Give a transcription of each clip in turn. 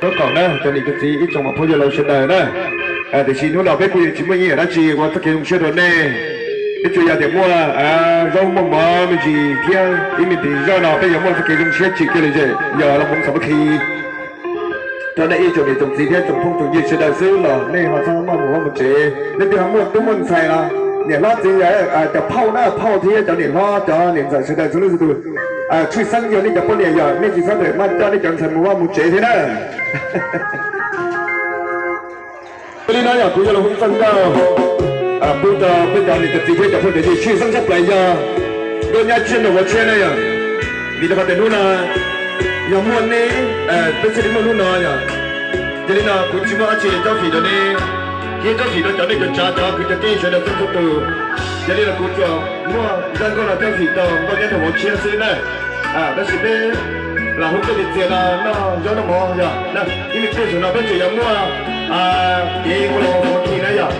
Nyob zoo na cov niam cov txiv ib tsoom phooj ywg laus sawv daws na. Tiam sis hnub no peb kuj yuav tsis muaj ib yam dab tsi ua txoj kev zoo siab rau nej. Peb tsuas yog tias muaj zaub muaj mov me ntsis thiab ib me ntsis zoj no peb yuav muaj txoj kev zoo siab tsim kiag lom zem yog los mus xav mus khi rau nej ib tsoom niam tsoom txiv thiab tsoom phooj tsoom ywg sawv daws xwb los nej ho txhob maj mus vaj mus tsev. Leej twg ho muaj tub muaj ntxhais los niam hlob txiv cov phauj na phauj thiab cov niam hlob cov niam ntxawm sawv daws txhua leej txhua tus, tshwj xeeb yog nej cov poj niam yog nej tsis txhob tawm maj coj nej cov ntxhais mus vaj mus tsev thiab na. Yog li no yog kuv yuav los hu txoj nkauj pub rau peb cov niam cov txiv thiab cov phooj cov ywg tshwj xeeb tshaj plaws yog nkauj nyab tsiaj nraug vauv tshiab na yog. Vim rau qhov tias hnub no yog muaj neb peb thiaj li muaj hnub no yog. Yog li no kuv tsis muaj dab tsi tsob fim rau neb thiab tsob fim rau cov neej cov tsav cov kwv cov tij sawv daws txhua txhua tus. Yog li no kuv tsuas muaj zaj nkauj no tsob fim rau nkauj nyab nraug vauv tshiab xwb na. Tab sis peb los hu tej li txias no noj zaub noj mov yog ib me pliag saum no peb tseem yuav muaj kev ua los ua khi na yog.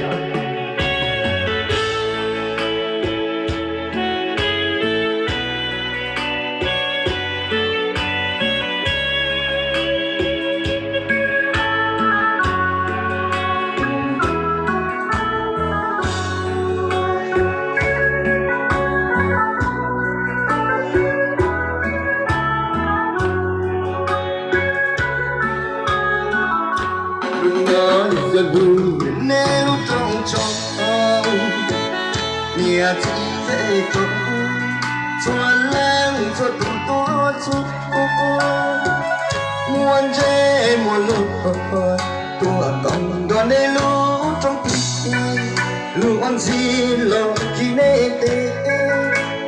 Lub no yog lub nej lub rooj tso, niam txiv zej zos txhua leej txhua tus tuaj txhua, muaj ntsej muag lug tuaj koom nrog nej lub rooj tij, lug ua ntxhib los khi nej tes,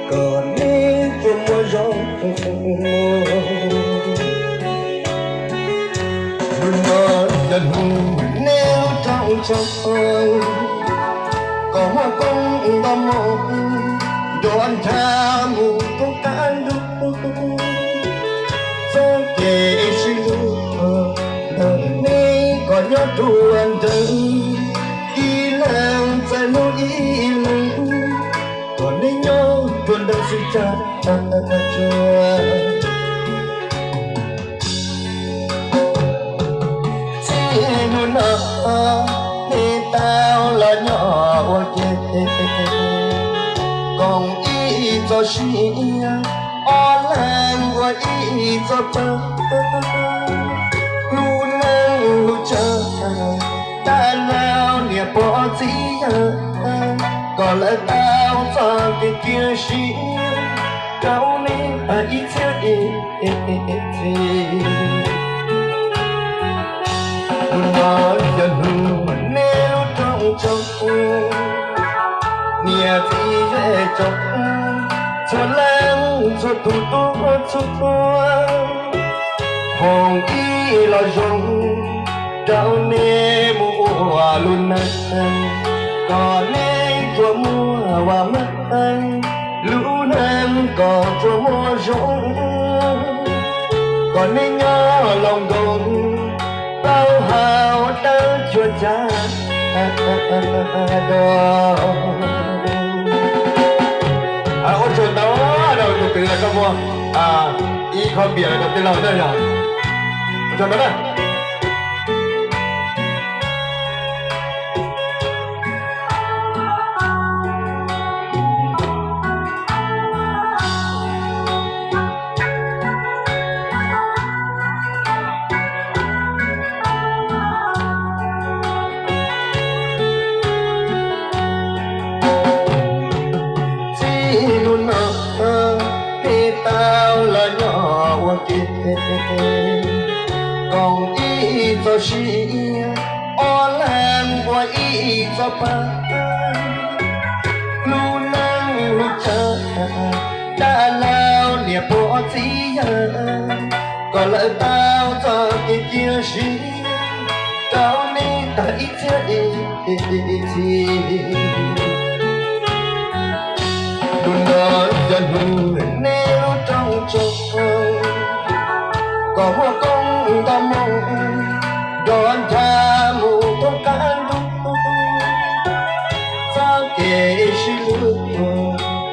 kom nej tsuas muaj zoo. Lub no yog lub nej lub rooj tso, kom muaj koob nto moo nrog nrhav mus thoob qab ntuj. Txoj kev sib hlub ntawm nej kom nyob ruaj nrees, ib leeg txais hlub ib leeg, kom nej nyob ruaj nrees xwb tsa tsa. Txij hnub no nej tau los nyob ua ke, koom ib txoj sia, ob leeg ua ib txoj pawg. Lub neej lub tsav, dab laug niam pog txiv yawg, kom lawv tau txoj kev cia siab rau nej ib txhiab ib txhis. Lub no yog lub nej lub rooj tso, niam txiv zej zos txhua leej txhua tus tuaj txhua, foom ib los zoo rau nej mus ua lub neej, kom nej tsuas muaj vam meej, lub neej kom tsuas muaj zoo, kom nej nyob laus nkoos tau hau dawb cuag cag. Ua tsaug ntau rau tus kwv koj muaj ib khob npias rau tij laug na yog. Ua tsaug ntau na. Txij hnub no peb tau los nyob ua ke, koom ib txoj sia, ob leeg ua ib txoj pawg. Lub neej lub tsav, dab laug niam pog txiv yawg, kom lawv tau txoj kev cia siab rau nej tag ib txhiab ib txhis. Lub no yog lub nej lub rooj tso, kom muaj koob nto moo nrog nrhav mus thoob qab ntuj. Txoj kev sib hlub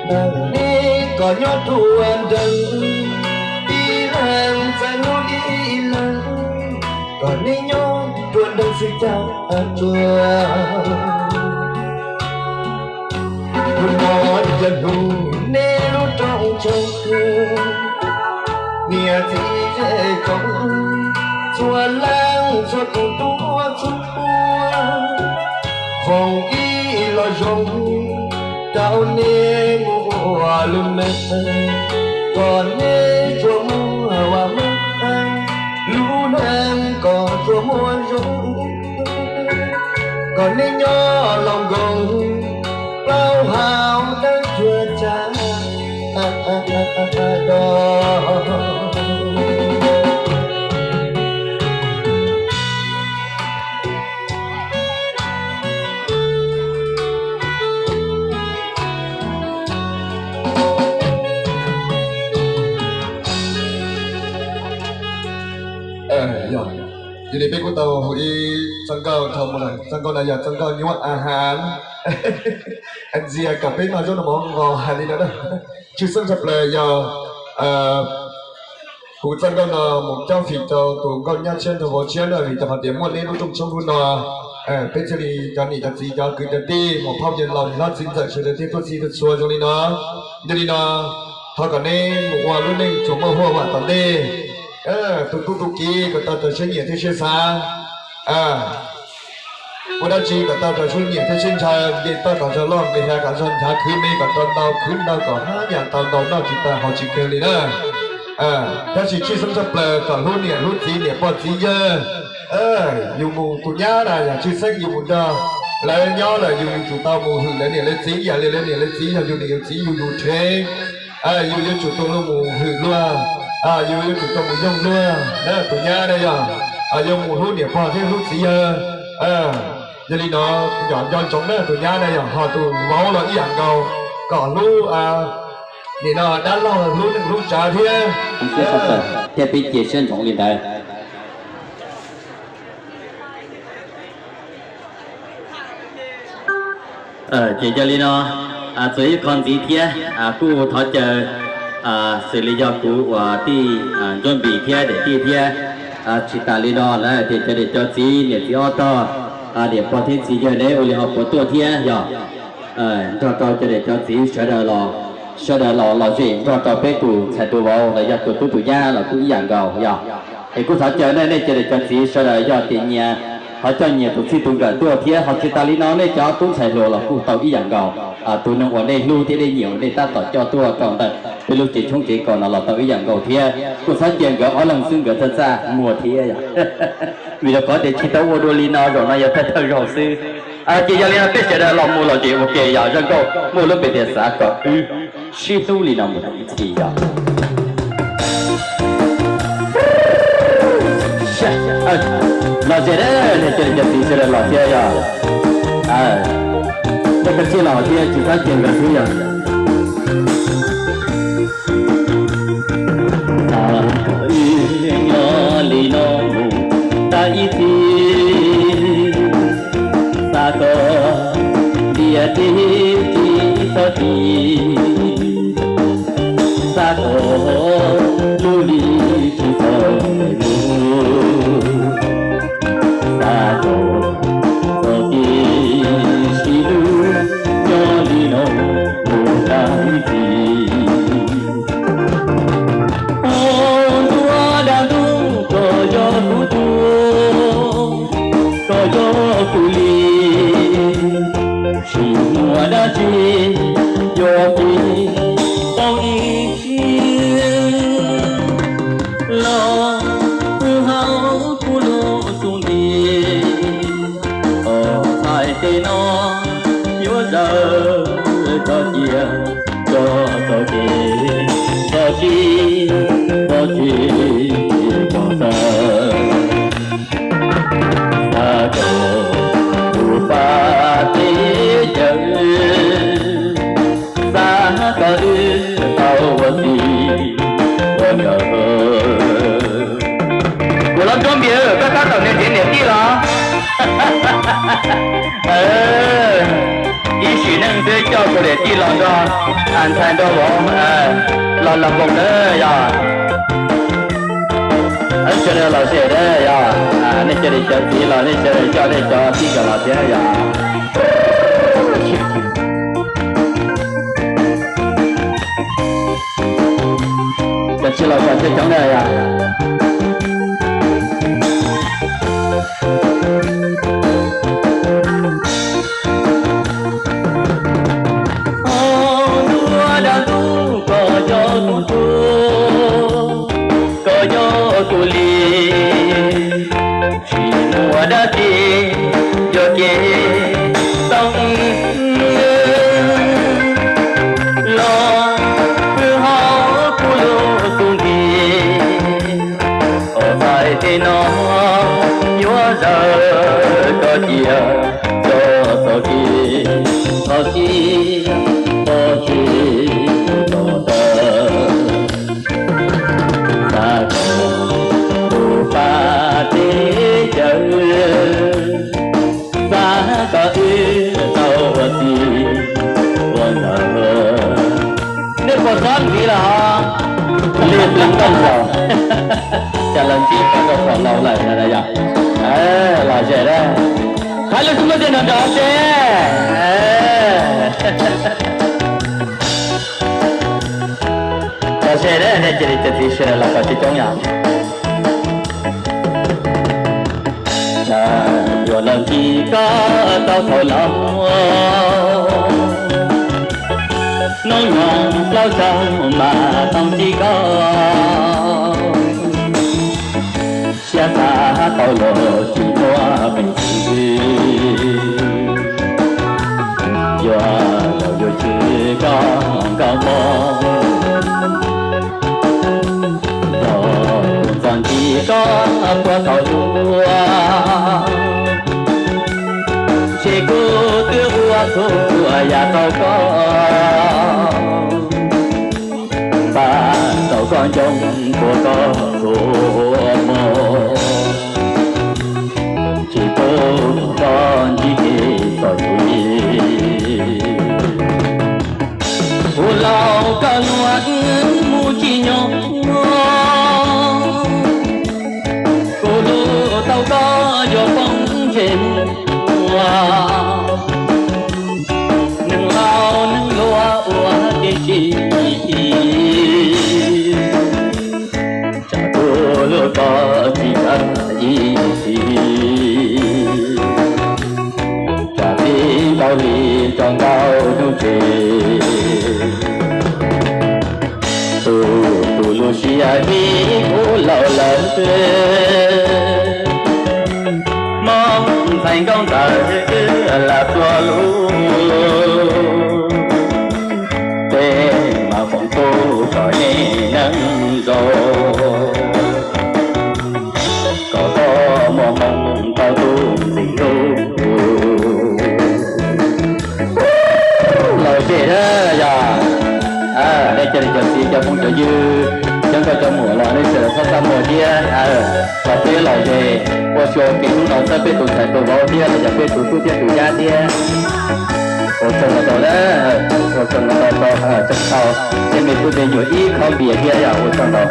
ntawm nej kom nyob ruaj nrees, ib leeg txais hlub ib leeg, kom neb nyob rua nreeg xwb cav tsuag. Hnub no yog hnub neb lub rooj tshoob, niam txiv zej tsoom, txhua leej txhua tus tuaj txhua hnub, foom ib lo zoo rau neb mus ua lub neej, kom neb tsuas muaj ua meej, lub neej kom tsuas muaj zoo, kom neb nyob laus nkoos plaub hau dawb cuag tsag do. Yog li peb kuj tau hu ib txoj nkauj dhau mus lawm, txoj nkauj no yog txoj nkauj nyuaj a has ntxias kom peb noj zaub noj mov nqos hais li no na. Tshwj xeeb tshaj plaws yog kuv txoj nkauj no mus cob fim rau tus nkauj nyab tshiab nraug vauv tshiab na, vim rau qhov tias muaj neb lub rooj tshoob hnub no, peb thiaj li cov niam cov txiv cov kwv cov tij muam phauj yawg laus niam hlob txiv ntxawm sawv daws thiaj tuaj txhij tuaj txhua zoo li no. Yog li no, thov kom neb mus ua lub neej tsuas muaj huaj vam tom ntej. Tus tub tus kiv kom tau raws siab nyiam thiab siab xav. Ua dab tsi kom tau raws siab nyiam thiab siab ntshaw, nce toj kom zog loj, nqis hlav kom zog nchav, khwv me kom tau ntau, khwv ntau kom hab yam tau ntau, noj tsis tas haus tsis kawg li na. Tab sis tshwj xeeb tshaj plaws kom hlub niam hlub txiv, niam pog txiv yawg. Yus mus tus nyab na yog tshwj xeeb yus mus nrog lawv nyob lawm yus yuav tsum tau mus hwm lawv niam lawv txiv ib yam li lawv niam lawv txiv yog yus niam yus txiv yug yus rhev. Yus yuav tsum tau mus hwm luag, yus yuav tsum tau mus yoog luag na. Tus nyab na yog yuav mus hlub niam pog thiab hlub txiv yawg. Yog li no, nco ntsoov na, tus nyab na yog ho tus vauv los ib yam nkaus, kom hlub nim no dab laug hlub neej hlub tsav thiab. Thiab peb cia siab ntsoov li ntawd. Ces yog li no, txuas ib qho ntxiv thiab kuj thov caw xws li yog kuv uas tij Ntsuab Npis thiab daim tij thiab, tsis tas li no lawm tias cov niam cov txiv niam txiv ob tog, niam pog thiab txiv yawg neb ua li ho puas tuaj thiab yog nrog rau cov niam cov txiv sawv daws los, sawv daws los lom zem nrog rau peb tus ntxhais tus vauv los yog tus tub tus nyab los kuj ib yam nkaus yog. Es kuj thov caw nej, nej cov niam cov txiv sawv daws yog tias nyias thov coj nyias tus txij tus nkawm tuaj thiab, ho tsis tas li no nej cov tub ntxhais hluas los kuj tau ib yam nkaus. Tus neeg uas nej hlub thiab nej nyiam uas nej tab tom coj tuaj rau ntawm peb lub tsev tshoob tsev kos no los tau ib yam nkaus thiab. Kuj txhob cia nkawd ob leeg xwb, nkawd txaj txaj muag thiab yog. Vim rau qhov tias tsis tau ua dua li no, zaum no yog thawj thawj zaug xwb. Ces yog li no peb sawv daws los mus lom zem ua ke yog zoo nkauj muaj lub npe tias xav kom wb sib hlub li no mus tau ib txhis yog. Lom zem, nej cov niam cov txiv sawv daws los thiab yog. Nej koj txij los thiab tsis txhob cia nkawd xwb yog. Xav kom wb nyob li no mus tau ib txhis, xav kom tiam teb tsis txhob txi, xav kom lub hli tsis txhob mus, xav kom txoj kev sib hlub nyob li no mus tau ib txhis. Ua ntuj dab ntub koj yog kuv tug, koj yog kuv li, tsis muaj dab tsi yuav pib tau ib txhis. Los puag hauv kuv lub xub ntiag, txoj hais tes no yuav zawm txoj cia, txoj txoj kev txoj kev txoj kev txoj tawg. Xav kom kuv pab teb chaws, xav kom wb tau ua txij ua nkawm. Kuv los Ntsuab Npis, koj tab tom nrhiav niam tij los? Ib sim neej xwb coj kuv niam tij los nrog ntxhais nrog vauv los los nkoos na yog. Sawv daws los seb na yog, nej cov niam cov txiv los nej sawv daws coj nej cov tib kom los thiab yog. Cov tsis los kom coob coob na yog. Ntuj dab ntuj koj yog kuv tug, koj yog kuv li, tsis muaj dab tsi yuav kev tau los pw hauv kuv lub xub ntiag. Qhov txhais tes no yuav zawm koj cia, cov txoj kev txhob txia, txhob txia txog taw. Xav kom kuv pab teb chaws, xav kom wb tau ua txiv ua nkawm. Nej puas xob ntxiv lawm hos? Li tus nkauj los, cas los ntsib koj rau qhov laus lawm no yog. Los ze dab, hais lus xub muaj tiag nrov nrov seb. Los ze dab, nej cia li cov txiv sawv daws los kom coob coob yom. Yuav los ntsib koj tau thaum laus, hnub nyoog plaub caug mas tau ntsib koj. Siab xav tau los tsis muaj peev xwm, yuav laus yuav tswv koj nkauj hmoob. Los txog ntsib koj puag thaum ub, ces kuv twb ua txhua yam rau koj, npaj rau koj ncoo puag koj txhua hmo, tsis pub koj ntsib kev txom nyem. Ua laus koj luag wb mus tsis nyob, kuv hlub tau koj yuav poob ntsej muag. Neeg laus neeg hluas ua kev sib, tsam kuv hlub koj tsis kawg ib txhis. Tsam txij nkaus li tso ntau hnub tsev, tu tu lub siab hlub kuv laus lawm. Hmoob ntxhais nkauj ntxawm lam txhua lub, peb mam foom kub kom nej neej zoo, kom koj muaj hmoo tau tus ntxim hlub. Los ze dab yog, nej cov niam cov txiv cov phooj cov ywg, cov nkauj cov muam los nej sawv daws txhob txaj muag thiab. Los peb los ze ua xyoo kev hnub no txhawb peb tus ntxhais tus vauv thiab los yog peb tus tub thiab tus nyab thiab. Ua tsaug ntau ntau, ua tsaug ntau ntau rau tseem tau tej me tub me nyuam ib khob npias thiab yog ua tsaug ntau.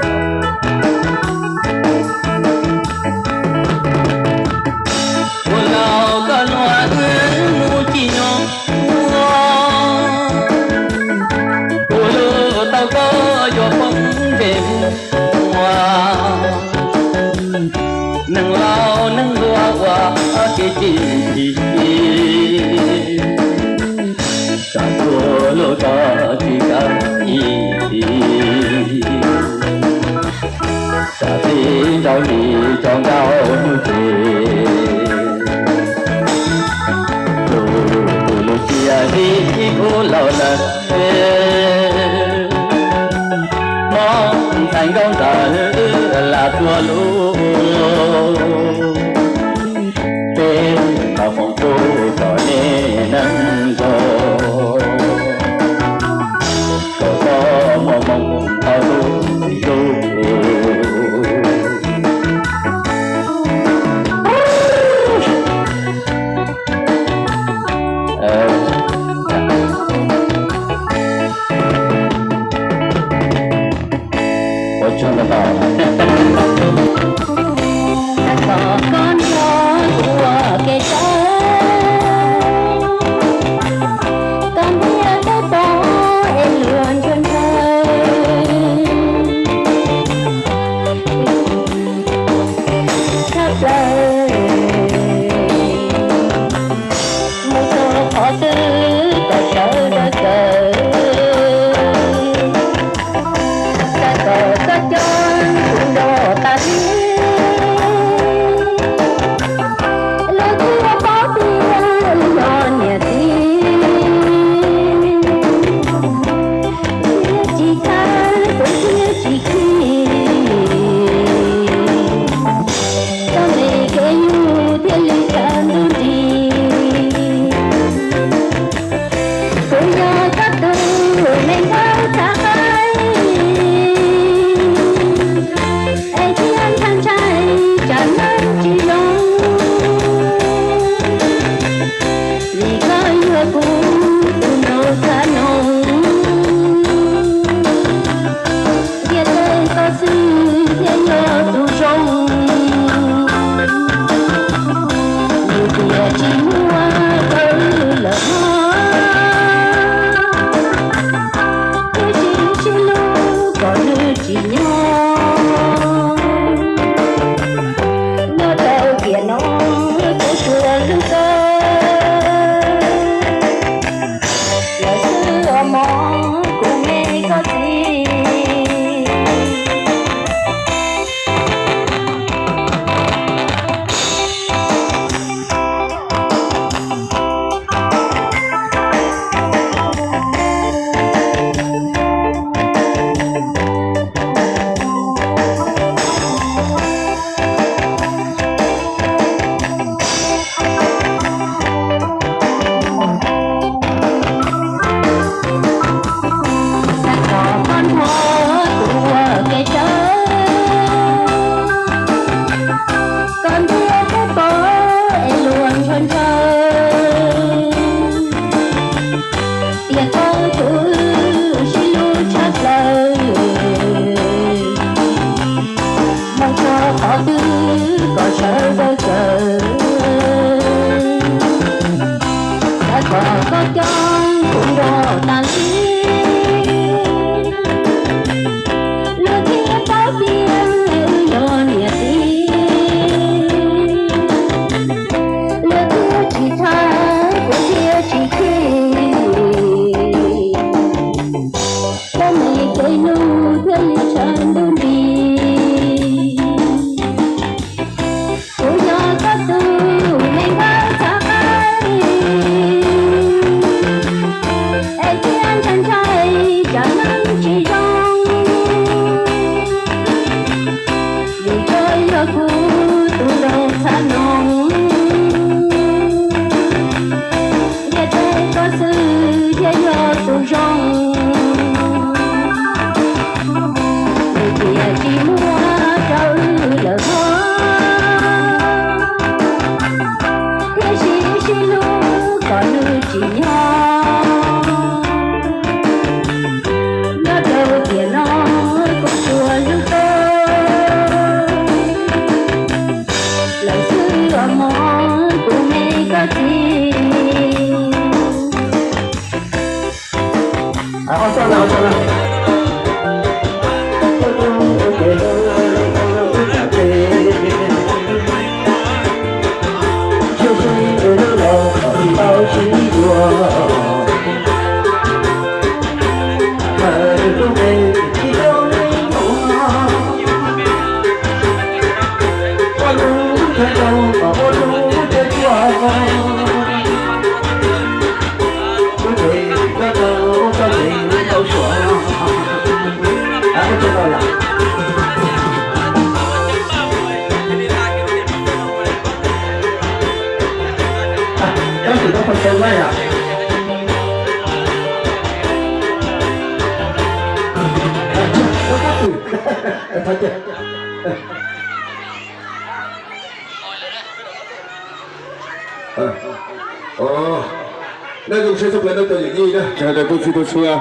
Ua laus koj luag wb mus tsis nyob, kuv hlub tau koj yuav poob ntsej muag. Neeg laus neeg hluas ua kev sib, tsam kuv hlub koj tsis kawg ib txhis. Tsam txij nkaus li tso ntau hnub tsev, tu tu lub siab hlub kuv laus lawm. Hmoob ntxhais nkauj ntxawm lam txhua lub, peb mam foom kub kom nej neej zoo, kom koj muaj hmoo tau tus ntxim hlub. Ua tsaug ntau ntau. nrog tas li, luag thiaj paub tias wb yog niam txiv. Luag thiaj tsis txhawj, kuv thiaj tsis chim. Koj me kev hlub thiaj li tshav ntuj nti. Kuv yog koj tus me nkauj txhav qaib, es thiaj ntshai ntshai tsam neej tsis zoo. Vim koj yog kuv tus nraug txhav noog, ntiaj teb koj xwb thiaj yog tus zoo. Nws tias tsis muaj rau wb lawm hos, thiaj sib sib hlub kom nws tsim nyog. Nyob rau tiam no kuv tsuas hlub koj lawm xwb os mog, tus me koj txiv. Nej zoo siab tshaj plaws nej cov yawm yij na, sawv daws tuaj txhij tuaj txhua,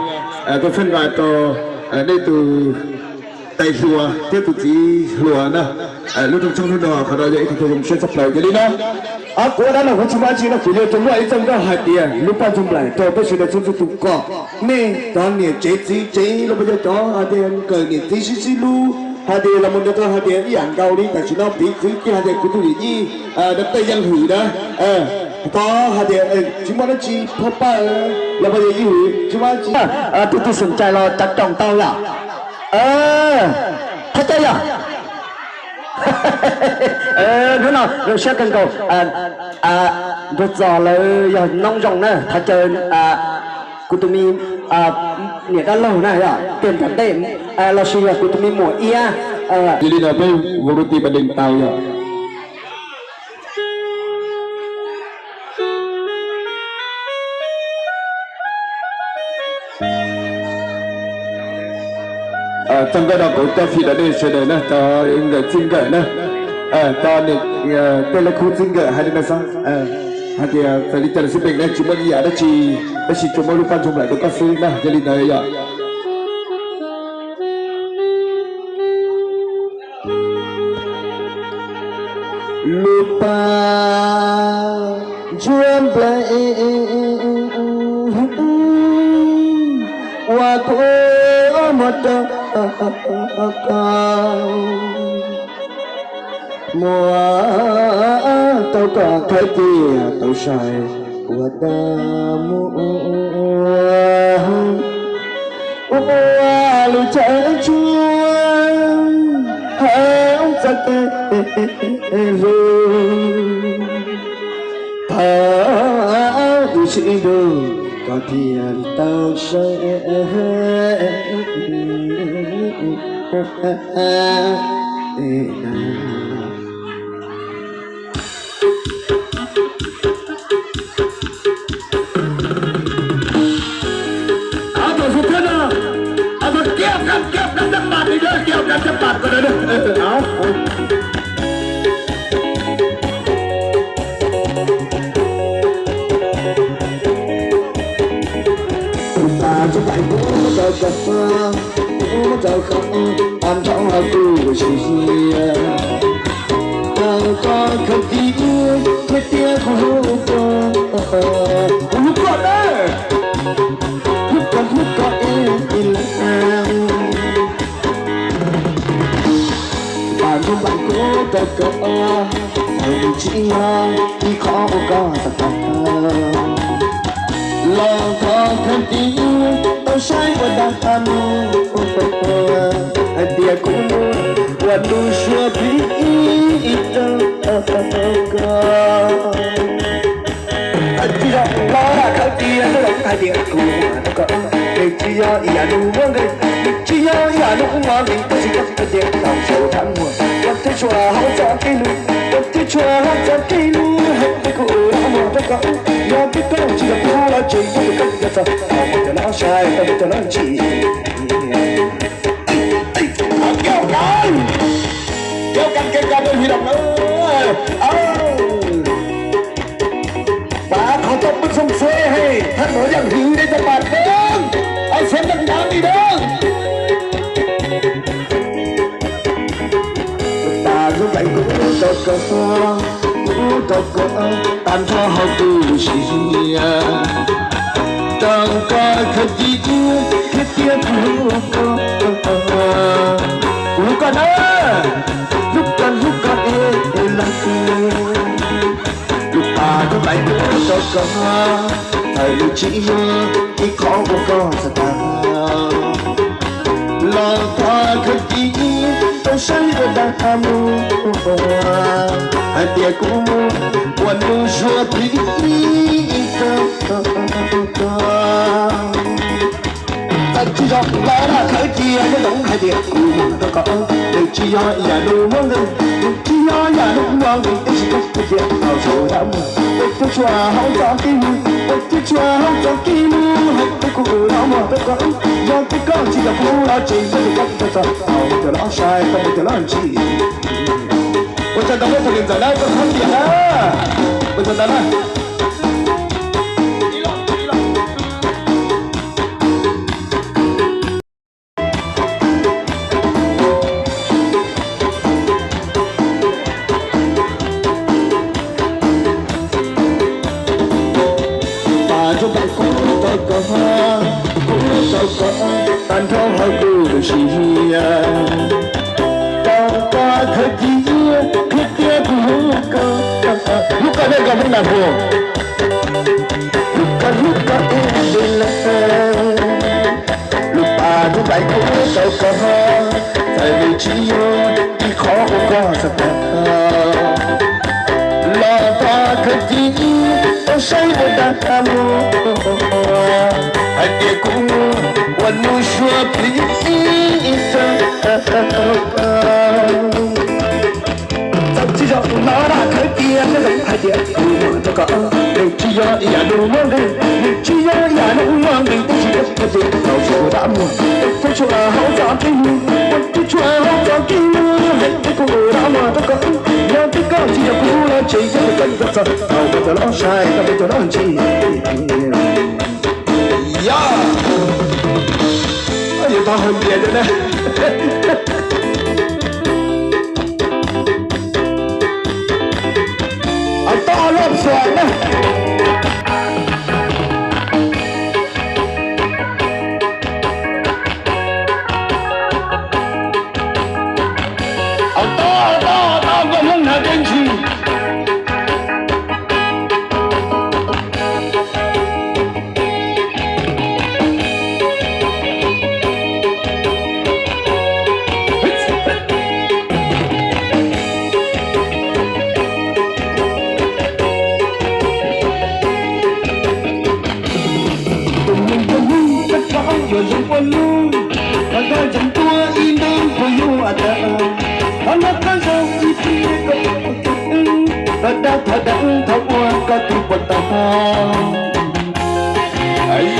tuaj pheej nqa rau nej tus tais hluas thiab tus txiv hluas na. Lub rooj tshoob hnub no qhov no yog ib qho zoo siab tshaj plaws. Yog li no, kuv ua dab no kuv tsis muaj dab tsi no, kuv yuav rau luaj ib txoj nkauj hais tias lub paj ntxoog nplaim rau peb sawv daws txhua txhua tus kom nej cov niam tsev txiv tsev los puas yog cov hais tias nkawm niam txiv sib sib hlub hais tias los mus nrog koj hais tias ib yam nkaus li tam sim no piv txwv kiag hais tias kuv tus yawm yij dab tej yeej hwm na, tau hais tias tsis muaj dab tsi phob pawg los puas yog yij hwm tsis muaj dab tsi. Tus twg xom cai los cav coom tau yom. Thov caw yom. Hnub no zoo siab kawg nkaus, Ntuag Txos lawv yog noob zoo na, thov caw kuv tus me niam dab laug na yog tiag nram ntej, los sis yog kuv tus me muam iab. Yog li no peb vau rau ti pa dees tau yog. Txoj nkauj no kuv coj fij rau nej sawv daws na, tau nkawm txij nkawm na, tau niam tej lawv khub txij nkawm hais li no xwb, hais tias txawm li cas los xij peem na tsis muaj ib yam dab tsi, tab sis tsuas muaj lub paj ntxoog nplaim rau koj xwb na, yog li ntawd yog. Lub paj ntsuab nplaim uas kuv muab rau koj, muab rau koj qhib tias tau sai ua dab muag, ua lub chaw tsuag hauv txoj kev hlub, thov wb sib hlub koj thiaj li tau saib. Tus pas tsuas pais kuv rau koj, kuv rau koj, tag nrho kuv sim hiam. Tau koj khaws tiv, kuv tias kuv hlub koj, kuv hlub koj nawb. Hlub koj hlub koj ib leeg, pas ntuj nplaim kuv rau koj, txawm tsis yog ib qho uas koj xav tau. Los thov thawj tib tau saib ua dag qab mus, hais tias kuv mus ua ntu suab plig rau koj. Tsis yog los thawj tib hais tias kuv mus rau koj, nws tsis yog ib yam nus muaj nqis, nws tsis yog ib yam nus muaj nqis, tab sis koj hais tias tau saib ua dag mus, ua thib tshuaj hauv txoj kev hlub, ua thib tshuaj hauv txoj kev hlub, hais tias kuv mus rau koj, yog tias koj tsis yog kuv los tseem yog tias koj tsis yog txog, tau mus cov no sai, tau mus cov no ntshis. Kéo căng, kéo căng, kéo căng, đừng huy động nữa. Ơ. Và họ cho Minh Phong Phê hay Thanh Hổ Dần Hữu đây cho bạn Đương. Anh Phấn Đăng Đá đi Đương. Tag nrho kuv rau koj, kuv rau koj, tag nrho hauv kuv lub siab. Rau koj khawb cia, khawb cia kuv hlub koj. Kuv hlub koj na, hlub koj hlub koj ib leeg. Lub pas kuv nqaim kuv rau koj, txawm tsis yog ib qho uas koj xav tau. Los thov khawb cia, tau saib ua dag mus, hais tias kuv mus ua ntu suab plig rau koj. Txawm tsis yog los dag khawb cia, nyob zoo hais tias kuv mus rau koj, nws tsis yog ib yam nus muaj nqis, nws tsis yog ib yam nus muaj nqis, tab sis koj hais tias tau saib ua dag mus, ua thib tshuaj hauv txoj kev hlub, ua thib tshuaj hauv txoj kev hlub, hais tias kuv mus rau koj, yog tias koj tsis yog kuv los tseem yog tias koj tsis tau txog, tau mus cov no sai, tau mus cov no ntshis. Ua tsaug ntau rau tus niam ntxawm na, koj thab tias na. Ua tsaug ntau na. Pas ntuj nplaim kuv rau koj, kuv rau koj, tag nrho hauv kuv lub siab. Rau koj khawb cia, khawb cia kuv hlub koj, hlub koj nej koj Hmoob Naj Hua. Hlub koj hlub koj ib leeg, lub pas ntuj nplaim kuv rau koj, txawm nws tsis yog ib qho uas koj xav tau. Los thov khawb cia, tau saib ua dag mus, hais tias kuv mus ua ntu suab plig rau koj. Txawm tsis yog los dag khawb cia, nyob zoo hais tias kuv mus rau koj, nws tsis yog ib yam nus muaj nqis, nws tsis yog ib yam nus muaj nqis, tab sis koj hais tias tau saib ua dag mus, ua thib tshuaj hauv txoj kev hlub, ua thib tshuaj hauv txoj kev hlub, hais tias kuv mus rau koj, yog tias koj tsis yog kuv los tseem yog tias koj tsis tau txog, tau mus cov no sai, tau mus cov no ntshis. Yog, yuav tau hais tias na. Au toj loj xuas na. Au toj, au toj, au toj, nkauj Hmoob hnav dej ntsis. Tus neeg nkauj Hmoob rov qab yuav zoo ua lub, rov qab tseem tuaj ib ntees puas yuav tau, qhov no qab zoo ib pliag koj puas tau, rov qab thov dag thov ua koj tus puas tau.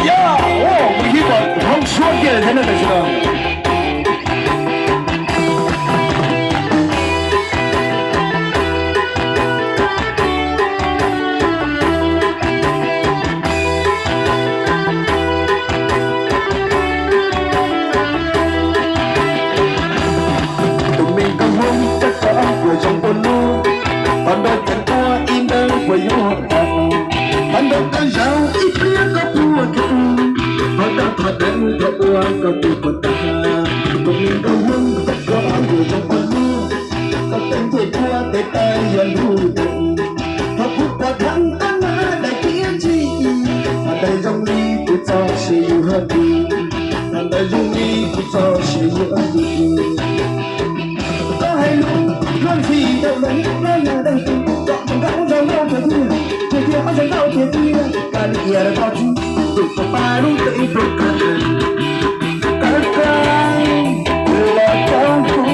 Yog, ua hib kom hoob suab kiag thiab na tam sim no. Tus me nkauj Hmoob rov qab yuav zoo ua lub, qhov no tseem tuaj ib ntees puas yuav tau, qhov no qab zoo ib pliag koj puas tau. Thov dab thov deev thov ua koj tus puas tag, tus me nkauj Hmoob koj yuav zoo ua luaj, koj tej ncej duab tes taw yog ntuj deev. Thov kuv pom dheev koj na daim tiab ntsim, daim zoo li kuv txoj sia yus hab tu, daim zoo li kuv txoj sia yus hab tu. Koj hais lus luag ntxhi rau luag nyob los yog leej twg, kom nkauj zoo nkauj tiag tiag, tiag tiag ob zoo nkauj tiag tiag, kav liam rau txij tus koj pab lub npe tuaj kawg, kawg kawg los rau kuv.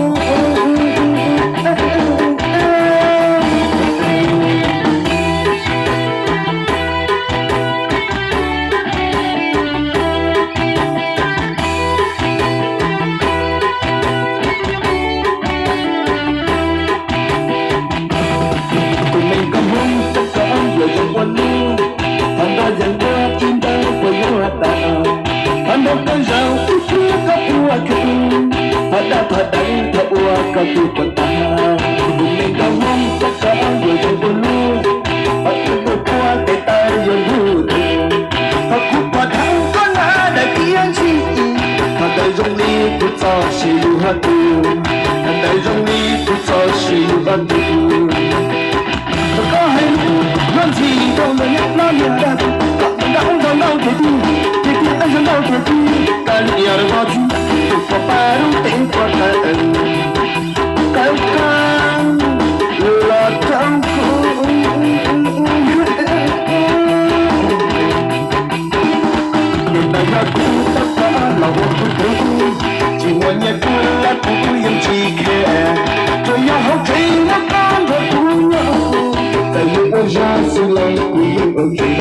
Tus me nkauj Hmoob koj yuav zoo ua luaj, thov nrog yees ua ib nrab puas yuav tag, thov nrog koj zaum ib pliag koj puas khwv, thov dab thov deev thov ua koj tus puas tag. Tus me nkauj Hmoob koj yuav zoo ua luaj, thov kuv pom dheev koj na daim tiab ntsim, thov daim zoo li kuv txoj sia yus hab tu, thov daim zoo li kuv txoj sia yus hab tu. Thov koj hais lus luag ntxhi rau luag nyob los yog leej twg, kom nkauj zoo nkauj tiag tiag, tiag tiag zoo nkauj tiag tiag, kav liam rau txij tus koj pab lub npe tuaj kawg, kawg kawg los rau kuv. Nim no yog kuv tab tom los ua kuv tub, tsis muaj nyiaj kuv los kuv yeej tsis khe, tsuas yog hauv tsev muaj koj nrog kuv nyob, txawm yuav ua zog xwb los kuv yeej ua ntsev,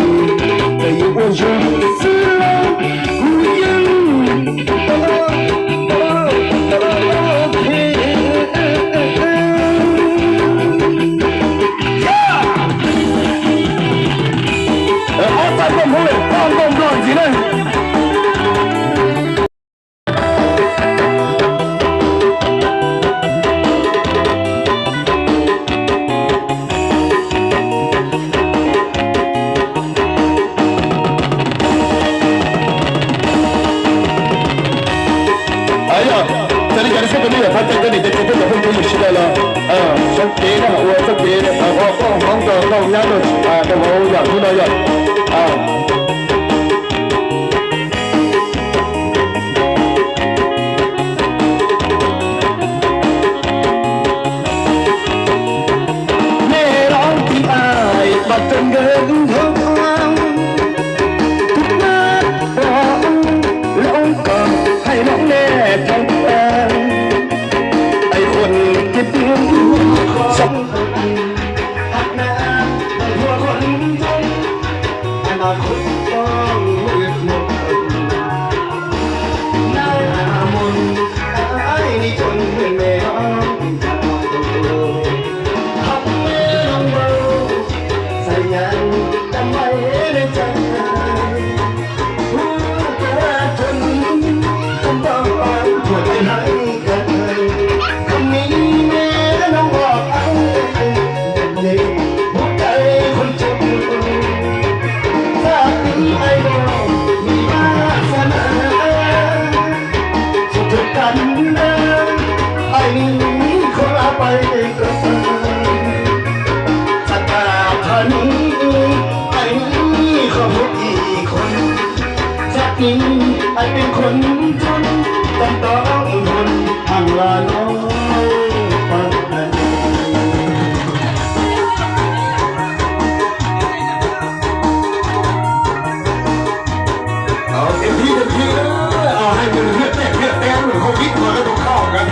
txawm yuav ua zog xwb los kuv yeej Ob txoj nkauj Hmoob lawm, ob nkauj Nplog ntxiv na. Yog, raws li cas no xwb peb yuav thov caw cov niam cov txiv peb cov phooj ywg sawv daws los sawv kev na, ua txoj kev ua nkauj Hmoob rau nkauj nyab rau vauv yom, hnub no yom. Mej lov tiv aim mas kawg nkawd nthov, kuv nab pom lub kom hais lub nej thov, ai khuv tis pib sab Kem thib, kem thib, hai người lượt đẹp, lượt đẹp, lượt không ít mà nó khôngเข้ากัน.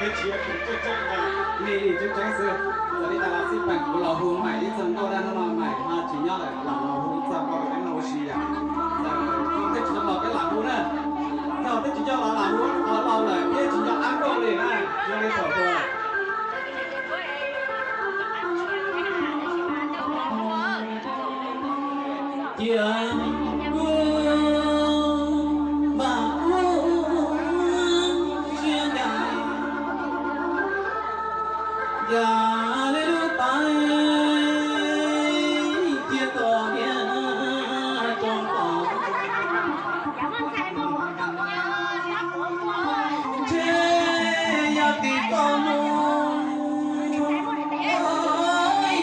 Tsis yog tseeb tseeb, me li tseeb tseeb xwb. Txawm li cas los xij peem kuv los hu Maim ib txog nkauj dab hnub no Maim ho tsis nyob lawm, lam los hu ib txog nkauj peb mus ua si yom. Txawm tej tsis tau los peb lam hu na. Yog tej tsis nco los lam hu, los laus lawm thiab tsis nco qab nkauj li na, zoo li thaum ub. Cia kuv mam ua siab ncaj, yam li lub tais cia kom niam rau tom. Ntshe yog tim toj mus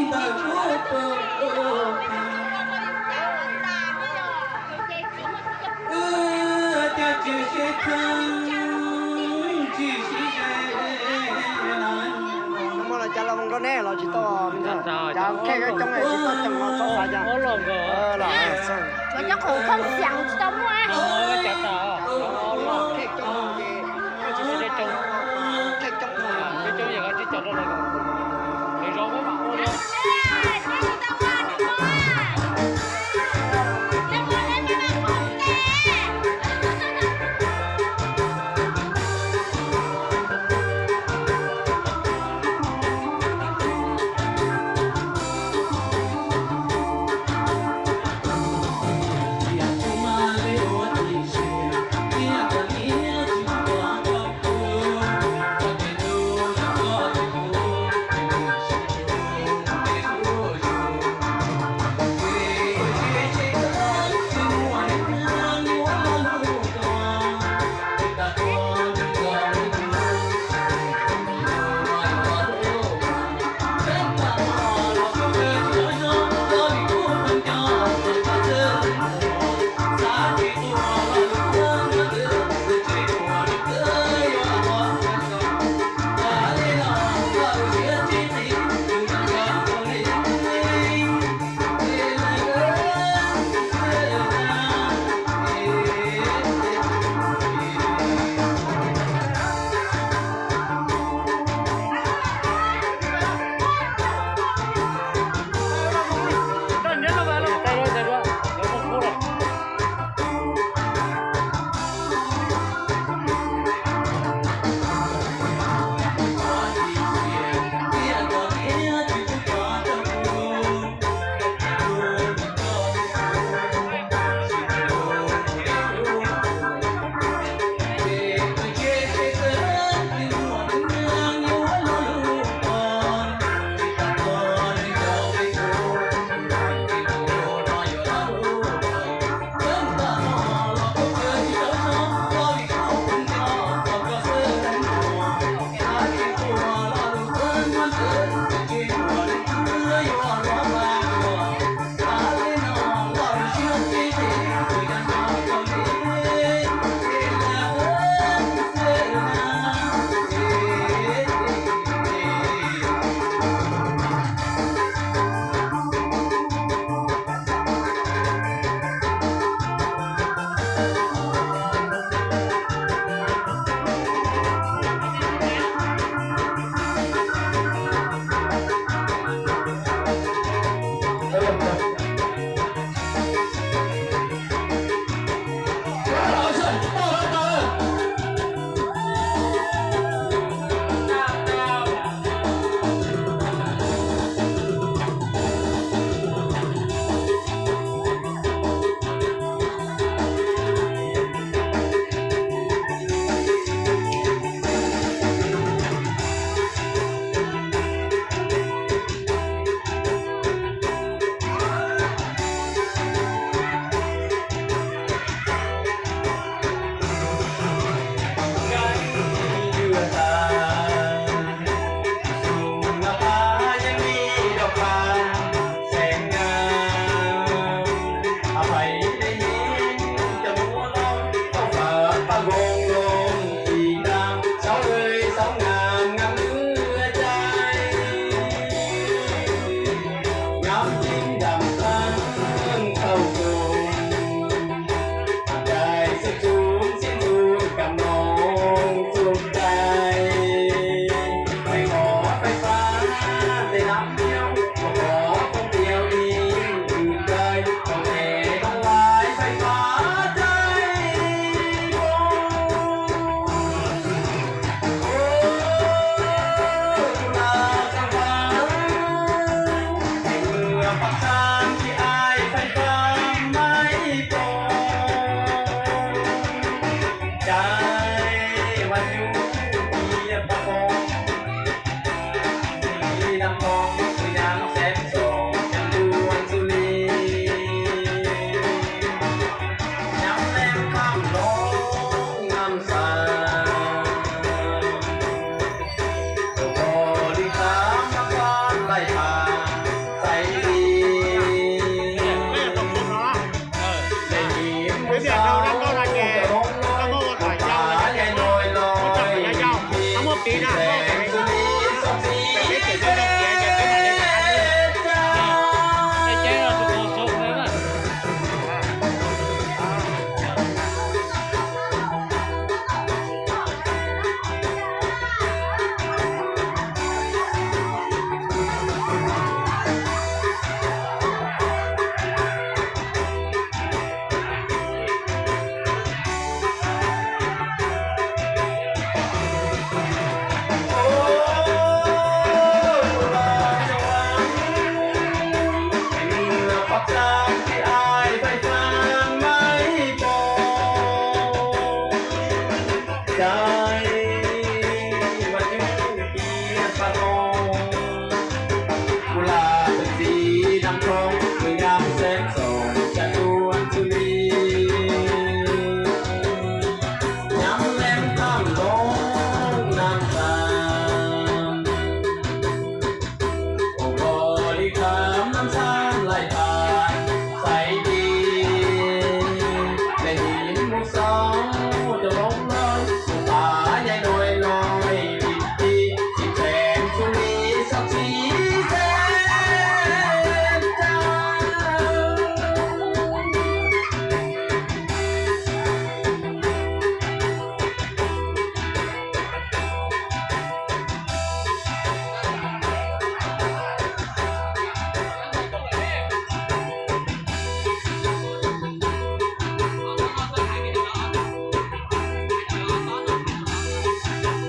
ntawm kuv tus wb cas tsis sib txheeb tsis sib ze na. Muaj los cas los mus nrog nej los tsis tau, cas khej coob tsis tau tseem los txhob xav cas. Cov khoom khoom xiam tsis tau muaj. Khej coob, khej coob, khej coob, khej coob. Kuv lam txawm txiv dab thoob, mus nyab xeeb xoom cas tuaj xws li nyab leej thaj loo naj tas. Ua nkaus li kham nab ntxhab laij tas, xaiv di, nej nim mus xauj cov loob loj, mus tas nyai nuai loj, dim ti, tsis phem xws li txhob txi xeeb tas.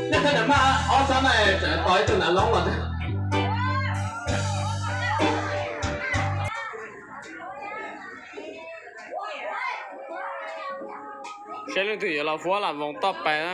Nej thaj nam maj ob sab na, tseem tos ib tug nav loob los. Saib leej twg yuav los fuab lam voos toj pais na.